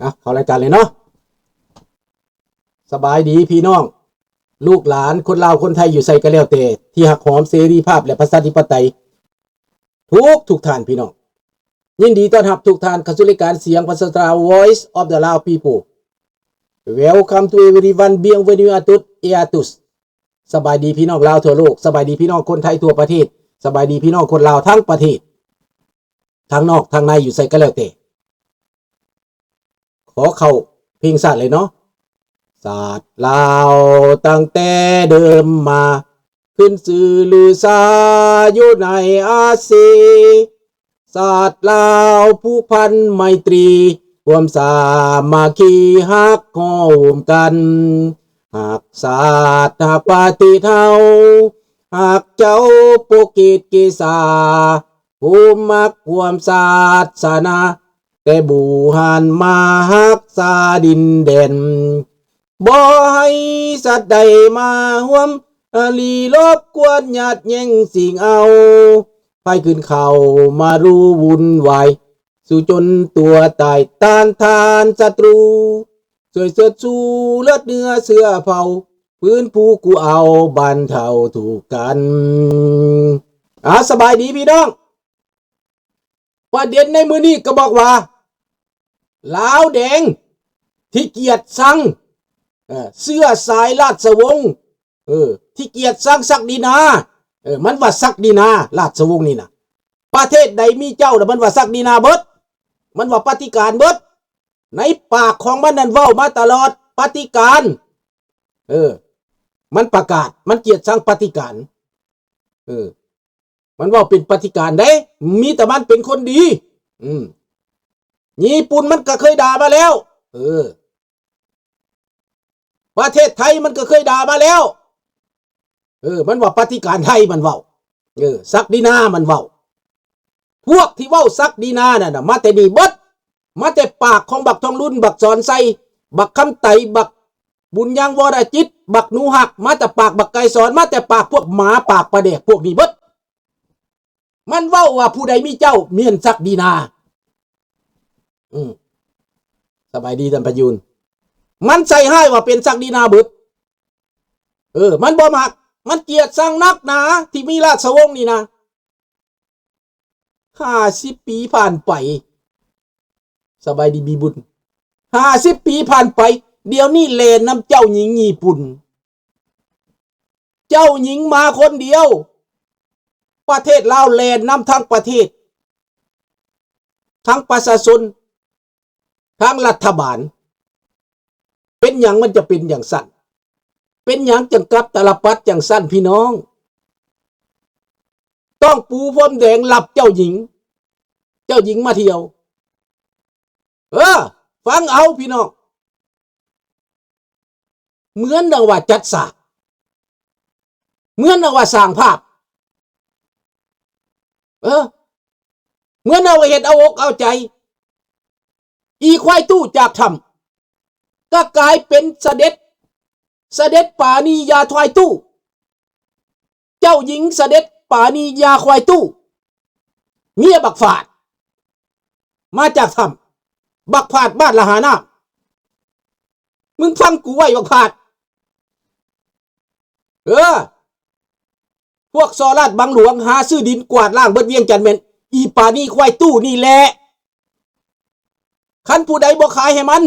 ອ່ະ ເຂົ້າລາຍການເລີຍເນາະ. ສະບາຍດີພີ່ນ້ອງ ລູກຫຼານຄົນລາວຄົນໄທຢູ່ໃສກໍແລ້ວແຕ່ ທີ່ຮັກຫອມເສລີພາບ ແລະ ປະຊາທິປະໄຕ ທຸກໆທ່ານພີ່ນ້ອງ. ຍິນດີຕ້ອນຮັບທຸກທ່ານເຂົ້າສູ່ລາຍການສຽງພາສາລາວ Voice of the Lao People. Welcome to everyone. Bienvenue à toutes et à tous. ສະບາຍດີພີ່ນ້ອງລາວທົ່ວໂລກ, ສະບາຍດີພີ່ນ້ອງຄົນໄທທົ່ວປະເທດ, ສະບາຍດີພີ່ນ້ອງຄົນລາວທັງປະເທດ, ທັງນອກທັງໃນ ຢູ່ໃສກໍແລ້ວແຕ່. ຂໍເຂົ້າເພງຊາດເລີຍເນາະ. ຊາດລາວຕັ້ງແຕ່ເດີມມາ ຂຶ້ນຊື່ລືຊາຢູ່ໃນອາຊີ. ຊາດລາວຜູກພັນໄມຕີ ຮ່ວມສາມັກຄີຮັກຮ່ວມກັນ ຮັກຊາດຮັກປະເທດເຮົາ ຮັກເຈົ້າປົກເກດເກສາ ຜູ້ມັກຮ່ວມສາສະໜາ ແຕ່ບູຮານມາຮັກສາດິນແດນ ບໍ່ໃຫ້ສັດໃດມາຮ່ວມ ລີລົບກວນຍາດແຍ່ງຊິງເອົາ ໄພຂຶ້ນເຂົ້າມາລຸວຸ່ນວາຍ ສູ້ຈົນຕົວຕາຍຕ້ານທານສັດຕູ ຊ່ວຍເຊີດຊູເລືອດເນື້ອເຊື້ອເຜົ່າ ຟື້ນຟູກູ້ເອົາບັນເທົາທຸກກັນ. ອາ ສະບາຍດີພີ່ນ້ອງ. ປະເດັນໃນມື້ນີ້ກໍບອກວ່າ ລາວແດງທີ່ກຽດຊັງ ເອີ ເຊື້ອສາຍລາຊະວົງ ເອີ ທີ່ກຽດຊັງສັກດິນາ ເອີ ມັນວ່າສັກດິນາ ລາຊະວົງນີ້ນະ ປະເທດໃດມີເຈົ້າລະ ມັນວ່າສັກດິນາເບິດ ມັນວ່າປະຕິການເບິດ. ໃນປາກຂອງມັນນັ້ນເວົ້າມາຕະຫຼອດ ປະຕິການ ເອີ ມັນປະກາດ ມັນກຽດຊັງປະຕິການ ເອີ ມັນເວົ້າເປັນປະຕິການເດ້ ມີແຕ່ມັນເປັນຄົນດີ. ອືມ ຍີ່ປຸ່ນມັນກໍເຄີຍດ່າມາແລ້ວ ເອີ ປະເທດໄທມັນກໍເຄີຍດ່າມາແລ້ວ ເອີ ມັນວ່າປະຕິການໄທ ມັນເວົ້າ ເອີ ສັກດິນາ ມັນເວົ້າ. ພວກທີ່ເວົ້າສັກດີນານັ້ນນະ ມາແຕ່ນີ້ເບິດ ມາແຕ່ປາກຂອງບັກທອງລຸນ ບັກສອນໄຊ ບັກຄຳໄຕ ບັກບຸນຍັງ ວໍລະຈິດ ບັກໜູຮັກ ມາແຕ່ປາກບັກໄກສອນ ມາແຕ່ປາກພວກໝາປາກປາແດກພວກນີ້ເບິດ. ມັນເວົ້າວ່າຜູ້ໃດມີເຈົ້າແມ່ນສັກດີນາ. ອືມ ສະບາຍດີທ່ານພະຍູນ. ມັນໃສ່ຮ້າຍວ່າເປັນສັກດີນາເບິດ. ເອີ ມັນບໍ່ມັກ ມັນກຽດຊັງນັກໜາທີ່ມີລາຊະວົງນີ້ນະ. ຫ້າສິບປີຜ່ານໄປ ສະບາຍດີມີບຸນ ຫ້າສິບປີຜ່ານໄປ ດຽວນີ້ແລ່ນນຳເຈົ້າຍິງຍີ່ປຸ່ນ ເຈົ້າຍິງມາຄົນດຽວ ປະເທດລາວແລ່ນນຳທັງປະເທດ ທັງປະຊາຊົນ ທັງລັດຖະບານ. ເປັນຫຍັງມັນຈະເປັນຈັ່ງຊັ້ນ? ເປັນຫຍັງຈຶ່ງກັບຕາລະປັດຈັ່ງຊັ້ນພີ່ນ້ອງ? ຕ້ອງປູພົມແດງຮັບເຈົ້າຍິງ ເຈົ້າຍິງມາທ່ຽວ. ເອີ ຟັງເອົາພີ່ນ້ອງ ເໝືອນດັ່ງວ່າຈັດສາກ ເໝືອນດັ່ງວ່າສ້າງພາບ ເອີ ເໝືອນເຮົາເຮັດເອົາອົກເອົາໃຈ. ອີຄວາຍຕູ້ຈາກຖ້ຳ ກໍກາຍເປັນສະເດັດ ສະເດັດປານີຢາຄວາຍຕູ້. ເຈົ້າຍິງສະເດັດປານີຢາຄວາຍຕູ້ ເມຍບັກຟາດ ມາຈາກຖ້ຳ ບັກຟາດບ້ານລະຫານ້ຳ. ມຶງຟັງກູໄວ້ບັກຟາດ. ເອີ ພວກສໍ້ລາດບັງຫຼວງ ຫາຊື້ດິນກວາດລ້າງເບິດວຽງຈັນ ແມ່ນອີປານີຄວາຍຕູ້ນີ້ແຫຼະ. ຄັນຜູ້ໃດບໍ່ຂາຍໃຫ້ມັນ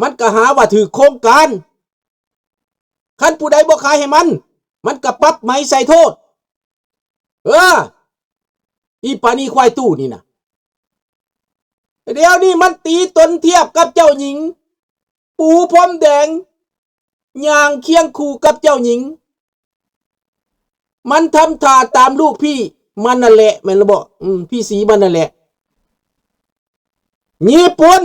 ມັນກໍຫາວ່າຖືກໂຄງການ. ຄັນຜູ້ໃດບໍ່ຂາຍໃຫ້ມັນ ມັນກໍປັບໃໝໃສ່ໂທດ. ເອີ ອີປານີຄວາຍຕູ້ນີ້ນະ ດຽວນີ້ມັນຕີຕົນທຽບກັບເຈົ້າຍິງ ປູພົມແດງ ຍ່າງຄຽງຄູ່ກັບເຈົ້າຍິງ. ມັນທຳທ່າຕາມລູກພີ່ມັນນັ້ນແຫຼະ ແມ່ນລະບໍ່? ອືມ ພີ່ສີມັນນັ້ນແຫຼະ. ຍີ່ປຸ່ນ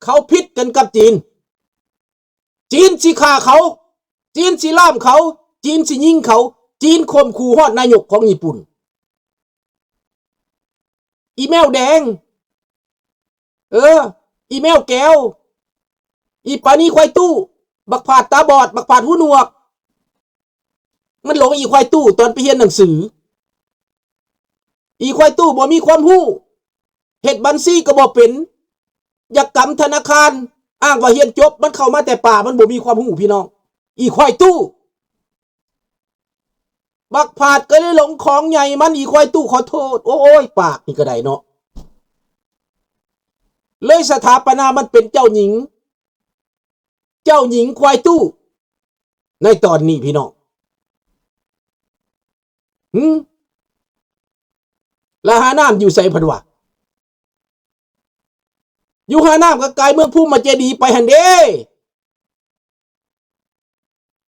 ເຂົາຜິດກັນກັບຈີນ. ຈີນຊິຂ້າເຂົາ, ຈີນຊິລ້າມເຂົາ, ຈີນຊິຍິງເຂົາ, ຈີນຂົ່ມຂູ່ຮອດນາຍົກຂອງຍີ່ປຸ່ນ. ອີແມວແດງ, ເອີ, ອີແມວແກ້ວ, ອີປານີຄວາຍຕູ້, ບັກພາດຕາບອດ, ບັກພາດຫູໜວກ, ມັນຫຼົງອີຄວາຍຕູ້ຕອນໄປຮຽນໜັງສື. ອີຄວາຍຕູ້ບໍ່ມີຄວາມຮູ້, ເຮັດບັນຊີກໍບໍ່ເປັນ. ຢາກກຳທະນາຄານ, ອ້າງວ່າຮຽນຈົບ, ມັນເຂົ້າມາແຕ່ປ່າ, ມັນບໍ່ມີຄວາມຮູ້ ພີ່ນ້ອງ. ອີຄວາຍຕູ້. ບັກຜາດກໍເລີຍຫຼົງຂອງໃຫຍ່ມັນ, ອີຄວາຍຕູ້ ຂໍໂທດ. ໂອ້ຍ ປາກນີ້ກໍໄດ້ເນາະ. ເລີຍສະຖາປະນາມັນເປັນເຈົ້າຍິງ, ເຈົ້າຍິງຄວາຍຕູ້ ໃນຕອນນີ້ ພີ່ນ້ອງ. ຫື? ລະຫານ້ຳຢູ່ໃສເພິ່ນວ່າ? ຢູ່ຫານ້ຳກໍກາຍເມືອງພູມມະເຈດີໄປຫັ້ນເດ້.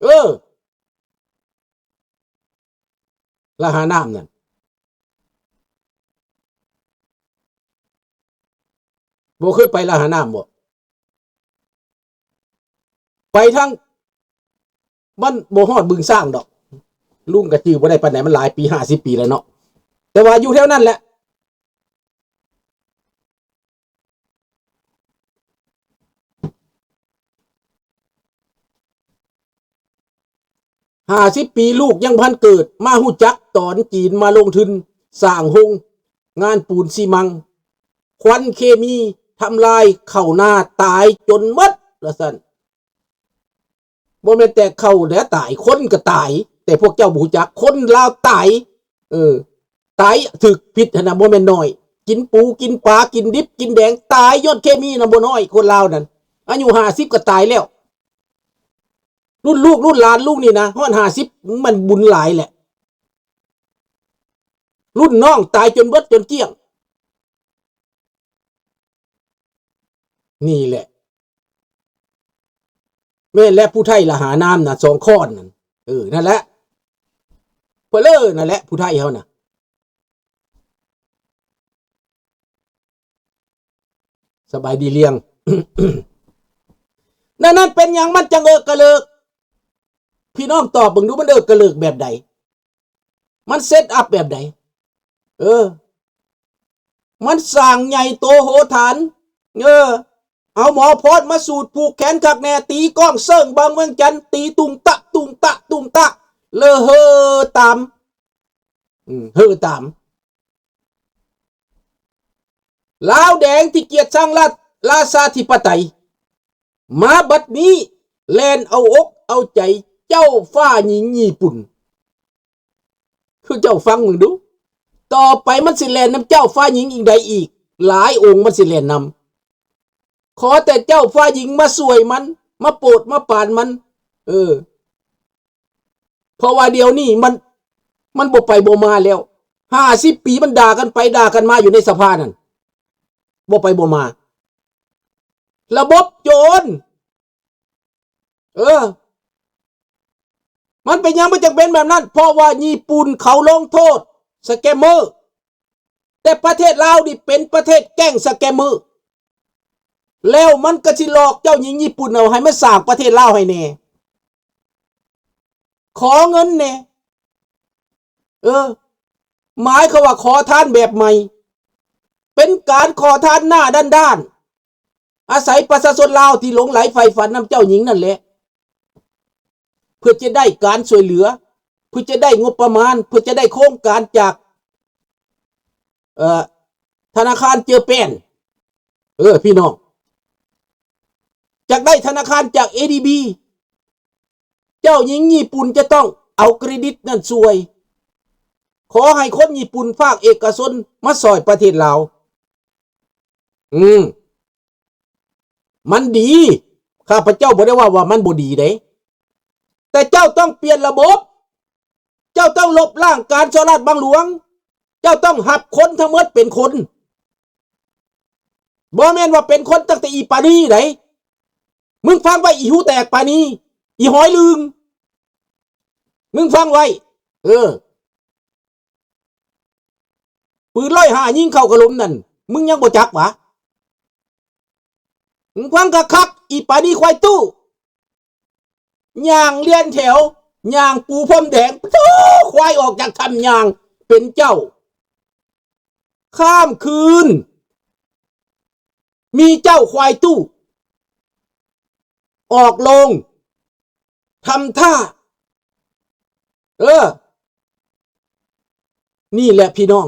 ເອີ ລະຫານ້ຳນັ້ນ ບໍ່ເຄີຍໄປລະຫານ້ຳບໍ່? ໄປທາງ ມັນບໍ່ຮອດບຶງຊ້າງດອກ. ລຸງກໍຈື່ບໍ່ໄດ້ປານໃດ, ມັນຫຼາຍປີ, ຫ້າສິບປີແລ້ວເນາະ. ແຕ່ວ່າຢູ່ແຖວນັ້ນແຫຼະ. ຫ້າສິບປີ ລູກຍັງບໍ່ທັນເກີດ, ມາຮູ້ຈັກຕອນຈີນມາລົງທຶນສ້າງໂຮງງານປູນຊີມັງ, ຄວັນເຄມີທຳລາຍເຂົ້ານາຕາຍຈົນໝົດ ວ່າຊັ້ນ. ບໍ່ແມ່ນແຕ່ເຂົ້າແຫຼະຕາຍ, ຄົນກໍຕາຍ, ແຕ່ພວກເຈົ້າບໍ່ຮູ້ຈັກ, ຄົນລາວຕາຍ, ເອີ, ຕາຍຖືກພິດຫັ້ນນະ ບໍ່ແມ່ນໜ້ອຍ, ກິນປູກິນປາ, ກິນດິບກິນແດງ, ຕາຍຍ້ອນເຄມີນະ ບໍ່ໜ້ອຍ, ຄົນລາວນັ້ນ ອາຍຸຫ້າສິບກໍຕາຍແລ້ວ. ລຸ້ນລູກລຸ້ນຫຼານລຸງນີ້ນະ ຮອດຫ້າສິບ ມັນບຸນຫຼາຍແຫຼະ. ລຸ້ນນ້ອງຕາຍຈົນເບິດຈົນກ້ຽງ. ນີ້ແຫຼະ ແມ່ນແຫຼະ ຜູ້ໄທລະຫານ້ຳນະ ສອງຄ້ອນນັ້ນ. ເອີ ນັ້ນແຫຼະ ເພິ່ນເລີ ນັ້ນແຫຼະ ຜູ້ໄທເຮົານະ. ສະບາຍດີລ້ຽງ. ນັ້ນ ນັ້ນເປັນຫຍັງມັນຈັ່ງເອີກກະເລີກ? ພີ່ນ້ອງຕອບເບິ່ງດູ ມັນເອີກກະເລີກແບບໃດ? ມັນເຊັດອັບແບບໃດ? ເອີ ມັນສ້າງໃຫຍ່ໂຕໂຫຖານ. ເອີ ເອົາໝໍພອດມາສູດຜູກແຂນຄັກແນ່, ຕີກ້ອງເຊິ່ງບັງວຽງຈັນ, ຕີຕຸງຕະ ຕຸງຕະ ຕຸງຕະ ເລີເຮີຕາມ. ອືມ ເຮີຕາມ. ລາວແດງທີ່ກຽດຊັງລາ ລາຊາທິປະໄຕ ມາບັດນີ້ແລ່ນເອົາອົກເອົາໃຈເຈົ້າຟ້າຍິງຍີ່ປຸ່ນ. ຄືເຈົ້າຟັງເບິ່ງດູ, ຕໍ່ໄປມັນຊິແລ່ນນຳເຈົ້າຟ້າຍິງອີກໃດອີກ, ຫຼາຍອົງມັນຊິແລ່ນນຳ. ຂໍແຕ່ເຈົ້າຟ້າຍິງມາຊ່ວຍມັນ, ມາໂປດມາປານມັນ. ເອີ ເພາະວ່າດຽວນີ້ມັນ ມັນບໍ່ໄປບໍ່ມາແລ້ວ. ຫ້າສິບປີມັນດ່າກັນໄປດ່າກັນມາຢູ່ໃນສະພານັ້ນ, ບໍ່ໄປບໍ່ມາ. ລະບົບໂຈນ. ເອີ ມັນເປັນຫຍັງມັນຈຶ່ງເປັນແບບນັ້ນ? ເພາະວ່າຍີ່ປຸ່ນເຂົາລົງໂທດສະແກມເມີ. ແຕ່ປະເທດລາວນີ້ເປັນປະເທດແກ້ງສະແກມເມີ ແລ້ວມັນກໍຊິຫຼອກເຈົ້າຍິງຍີ່ປຸ່ນເອົາໃຫ້ມາສ້າງປະເທດລາວໃຫ້ແດ່, ຂໍເງິນແດ່. ເອີ ໝາຍຄວາມວ່າຂໍທານແບບໃໝ່, ເປັນການຂໍທານໜ້າດ້ານໆ ອາໄສປະຊາຊົນລາວທີ່ຫຼົງໄຫຼໃຝ່ຝັນນຳເຈົ້າຍິງນັ້ນແຫຼະ ເພື່ອຈະໄດ້ການຊ່ວຍເຫຼືອ, ເພື່ອຈະໄດ້ງົບປະມານ, ເພື່ອຈະໄດ້ໂຄງການຈາກ ເອີ ທະນາຄານເຈີແປນ. ເອີ ພີ່ນ້ອງ, ຈາກໄດ້ທະນາຄານຈາກເອດີບີ, ເຈົ້າຍິງຍີ່ປຸ່ນຈະຕ້ອງເອົາເຄຣດິດນັ້ນຊ່ວຍ. ຂໍໃຫ້ຄົນຍີ່ປຸ່ນພາກເອກະຊົນມາຊ່ອຍປະເທດລາວ. ອືມ. ມັນດີ, ຂ້າພະເຈົ້າບໍ່ໄດ້ເວົ້າວ່າມັນບໍ່ດີເດ້, ແຕ່ເຈົ້າຕ້ອງປ່ຽນລະບົບ, ເຈົ້າຕ້ອງລົບລ້າງການສໍ້ລາດບັງຫຼວງ, ເຈົ້າຕ້ອງຮັບຄົນທັງໝົດເປັນຄົນ, ບໍ່ແມ່ນວ່າເປັນຄົນຕັ້ງແຕ່ອີປານີໃດ. ມຶງຟັງໄວ້ ອີຫູແຕກປານີ, ອີຫອຍລຶ່ງ, ມຶງຟັງໄວ້. ເອີ. ປືນຮ້ອຍຫ້າຍິງເຂົ້າກະຫຼຸມນັ້ນ ມຶງຍັງບໍ່ຈັກຫວາ? ມຶງຟັງຄັກໆ ອີປານີຄວາຍຕູ້ ຍ່າງລຽນແຖວ ຍ່າງປູພົມແດງ ໂທ້ ຄວາຍອອກຈາກຖ້ຳຍ່າງເປັນເຈົ້າ ຂ້າມຄືນ ມີເຈົ້າຄວາຍຕູ້ ອອກໂລງ ທຳທ່າ ເອີ ນີ້ແຫຼະພີ່ນ້ອງ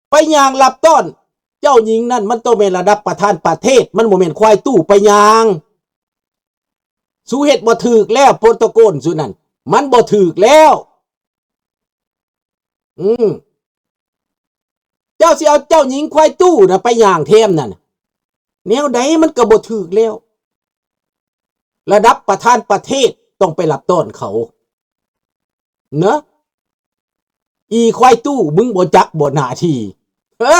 ໄປຍ່າງລັບຕ້ອນ ເຈົ້າຍິງນັ້ນ ມັນຕ້ອງແມ່ນລະດັບປະທານປະເທດ, ມັນບໍ່ແມ່ນຄວາຍຕູ້ໄປຍ່າງ. ສູເຮັດບໍ່ຖືກແລ້ວ ໂປຣໂຕໂກນສູນັ້ນ ມັນບໍ່ຖືກແລ້ວ. ອືມ ເຈົ້າຊິເອົາເຈົ້າຍິງຄວາຍຕູ້ນະໄປຍ່າງແທມນັ້ນ ແນວໃດມັນກໍບໍ່ຖືກແລ້ວ. ລະດັບປະທານປະເທດຕ້ອງໄປຮັບຕ້ອນເຂົາເນາະ. ອີຄວາຍຕູ້ ມຶງບໍ່ຈັກບໍ່ໜ້າທີ່ ເອີ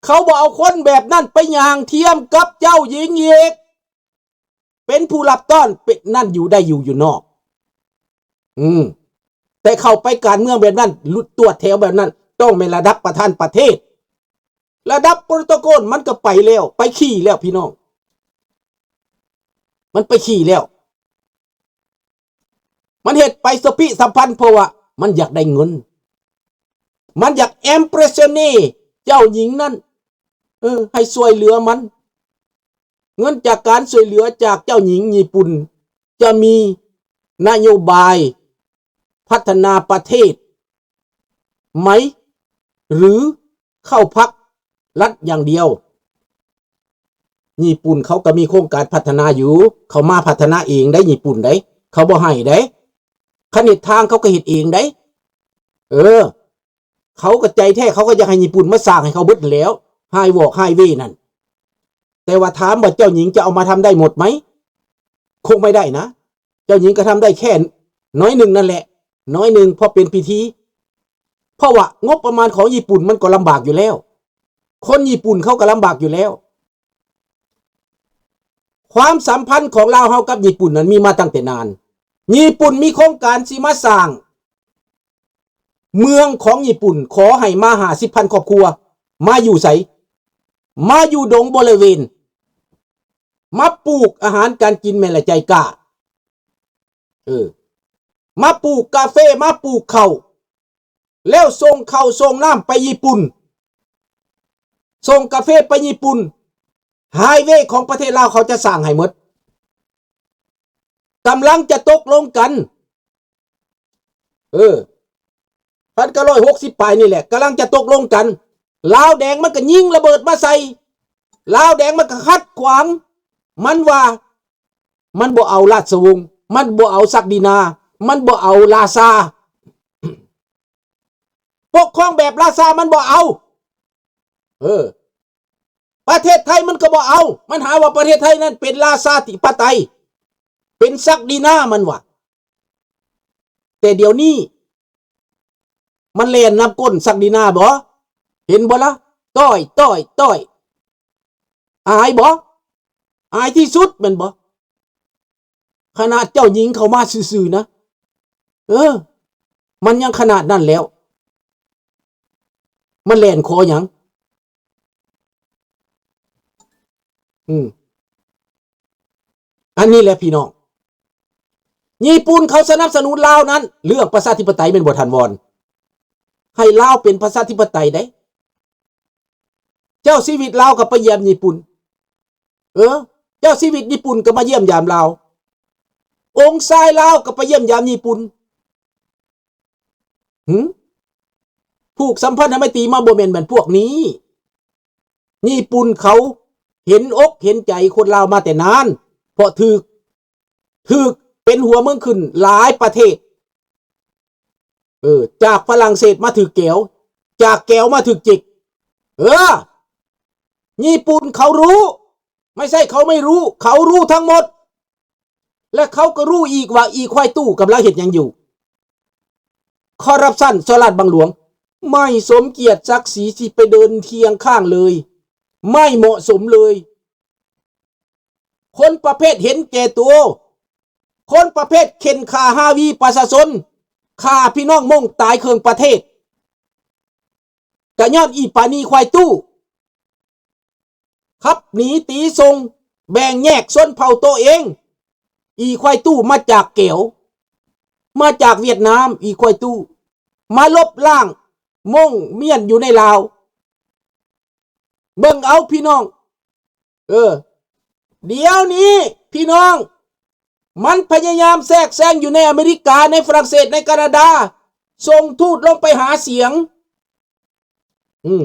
ເຂົາບໍ່ເອົາຄົນແບບນັ້ນໄປຍ່າງທຽມກັບເຈົ້າຍິງອີກ ເປັນຜູ້ຮັບຕ້ອນ ເປັນນັ້ນຢູ່ໄດ້ຢູ່ ຢູ່ນອກ. ອືມ ແຕ່ເຂົ້າໄປການເມືອງແບບນັ້ນ ລຸດຕວດແຖວແບບນັ້ນ ຕ້ອງແມ່ນລະດັບປະທານປະເທດ. ລະດັບໂປຣໂຕໂກນມັນກໍໄປແລ້ວ ໄປຂີ່ແລ້ວພີ່ນ້ອງ ມັນໄປຂີ່ແລ້ວ. ມັນເຮັດໄປສະປິສຳພັນ ເພາະວ່າມັນຢາກໄດ້ເງິນ ມັນຢາກ impressione ເຈົ້າຍິງນັ້ນ ເອີ ໃຫ້ຊ່ວຍເຫຼືອມັນ. ເງິນຈາກການຊ່ວຍເຫຼືອຈາກເຈົ້າຍິງຍີ່ປຸ່ນ ຈະມີນະໂຍບາຍພັດທະນາປະເທດໄໝ ຫຼື ເຂົ້າພັກລັດຢ່າງດຽວ? ຍີ່ປຸ່ນເຂົາກໍມີໂຄງການພັດທະນາຢູ່ ເຂົາມາພັດທະນາເອງໄດ໋ ຍີ່ປຸ່ນໄດ໋ ເຂົາບໍ່ໃຫ້ໄດ໋. ຄັນເຮັດທາງເຂົາກໍເຮັດເອງໄດ໋. ເອີ ເຂົາກໍໃຈແທ້ ເຂົາກໍຢາກໃຫ້ຍີ່ປຸ່ນມາສ້າງໃຫ້ເຂົາເບິດຫັ້ນແຫຼ້ວ highway highway ນັ້ນ. ແຕ່ວ່າຖາມວ່າເຈົ້າຍິງຈະເອົາມາທຳໄດ້ໝົດໄໝ? ຄົງໄມ່ໄດ້ນະ. ເຈົ້າຍິງກໍທຳໄດ້ແຄ່ໜ້ອຍໜຶ່ງນັ້ນແຫຼະ ໜ້ອຍໜຶ່ງ ເພາະເປັນພິທີ. ເພາະວ່າງົບປະມານຂອງຍີ່ປຸ່ນມັນກໍລຳບາກຢູ່ແລ້ວ ຄົນຍີ່ປຸ່ນເຂົາກໍລຳບາກຢູ່ແລ້ວ. ຄວາມສຳພັນຂອງລາວເຮົາກັບຍີ່ປຸ່ນນັ້ນມີມາຕັ້ງແຕ່ນານ. ຍີ່ປຸ່ນມີໂຄງການຊິມາສ້າງເມືອງຂອງຍີ່ປຸ່ນ ຂໍໃຫ້ມາຫ້າສິບພັນຄອບຄົວ. ມາຢູ່ໃສ? ມາຢູ່ດົງບໍລິເວນ ມາປູກອາຫານການກິນແມ່ນລະໃຈກ້າ ເອີ ມາປູກກາເຟ ມາປູກເຂົ້າ ແລ້ວສົ່ງເຂົ້າສົ່ງນ້ຳໄປຍີ່ປຸ່ນ ສົ່ງກາເຟໄປຍີ່ປຸ່ນ. Highway ຂອງປະເທດລາວເຂົາຈະສ້າງໃຫ້ໝົດ ກຳລັງຈະຕົກລົງກັນ ເອີ ພັນເກົ້າຮ້ອຍຫົກສິບປາຍນີ້ແຫຼະ ກຳລັງຈະຕົກລົງກັນ. ລາວແດງມັນກໍຍິງລະເບີດມາໃສ່ ລາວແດງມັນກໍຂັດຂວາງ ມັນວ່າ ມັນບໍ່ເອົາລາຊະວົງ ມັນບໍ່ເອົາສັກດິນາ ມັນບໍ່ເອົາລາຊາ ປົກຄອງແບບລາຊາມັນບໍ່ເອົາ. ເອີ ປະເທດໄທມັນກໍບໍ່ເອົາ ມັນຫາວ່າປະເທດໄທນັ້ນເປັນລາຊາທິປະໄຕ ເປັນສັກດິນາ ມັນວ່າ. ແຕ່ດຽວນີ້ມັນແລ່ນນຳກົ້ນສັກດິນາບໍ່? ເຫັນບໍ່ລະ? ຕ້ອຍ ຕ້ອຍ ຕ້ອຍ. ອາຍບໍ່? ອາຍທີ່ສຸດແມ່ນບໍ່? ຂະໜາດເຈົ້າຍິງເຂົ້າມາຊື່ໆນະ ເອີ ມັນຍັງຂະໜາດນັ້ນແລ້ວ ມັນແລ່ນຂໍຫຍັງ? ອືມ ອັນນີ້ແຫຼະພີ່ນ້ອງ ຍີ່ປຸ່ນເຂົາສະໜັບສະໜູນລາວນັ້ນ ເລື່ອງປະຊາທິປະໄຕແມ່ນບໍ່ທ່ານວອນ? ໃຫ້ລາວເປັນປະຊາທິປະໄຕໄດ໋. ເຈົ້າຊີວິດລາວກໍໄປຢ້ຽມຍີ່ປຸ່ນ ເອີ ເຈົ້າຊີວິດຍີ່ປຸ່ນກໍມາຢ້ຽມຢາມລາວ ອົງຊາຍລາວກໍໄປຢ້ຽມຢາມຍີ່ປຸ່ນ. ຫື ຜູກສຳພັນທຳໄມຕີມາ ບໍ່ແມ່ນແມ່ນພວກນີ້. ຍີ່ປຸ່ນເຂົາເຫັນອົກເຫັນໃຈຄົນລາວມາແຕ່ນານ ເພາະຖືກ ຖືກເປັນຫົວເມືອງຂຶ້ນຫຼາຍປະເທດ ເອີ ຈາກຝຣັ່ງເສດມາຖືກແກວ ຈາກແກວມາຖືກຈິກ ເອີ ຍີ່ປຸ່ນເຂົາຮູ້ ໄມ່ໃຊ່ເຂົາໄມ່ຮູ້ ເຂົາຮູ້ທັງໝົດ ແລະ ເຂົາກໍຮູ້ອີກວ່າອີຄວາຍຕູ້ກຳລັງເຮັດຫຍັງຢູ່. ຄໍຣັບຊັນ ສໍ້ລາດບັງຫຼວງ ໄມ່ສົມກຽດສັກສີ ຊິໄປເດີນຄຽງຂ້າງເລີຍ ໄມ່ເໝາະສົມເລີຍ. ຄົນປະເພດເຫັນແກ່ໂຕ ຄົນປະເພດເຂັ່ນຂ້າຮາວີປະຊາຊົນ ຂ້າພີ່ນ້ອງມົ້ງຕາຍເຄິ່ງປະເທດ ກະຍ້ອນອີປານີຄວາຍຕູ້ ຂັບໜີຕີສົ່ງ ແບ່ງແຍກຊົນເຜົ່າໂຕເອງ. ອີຄວາຍຕູ້ມາຈາກແກວ ມາຈາກຫວຽດນາມ ອີຄວາຍຕູ້ ມາລົບລ້າງມົ້ງມ້ຽນຢູ່ໃນລາວ. ເບິ່ງເອົາພີ່ນ້ອງ ເອີ ດຽວນີ້ພີ່ນ້ອງ ມັນພະຍາຍາມແຊກແຊງຢູ່ໃນອາເມລິກາ ໃນຝຣັ່ງເສດ ໃນການາດາ ສົ່ງທູດລົງໄປຫາສຽງ ອືມ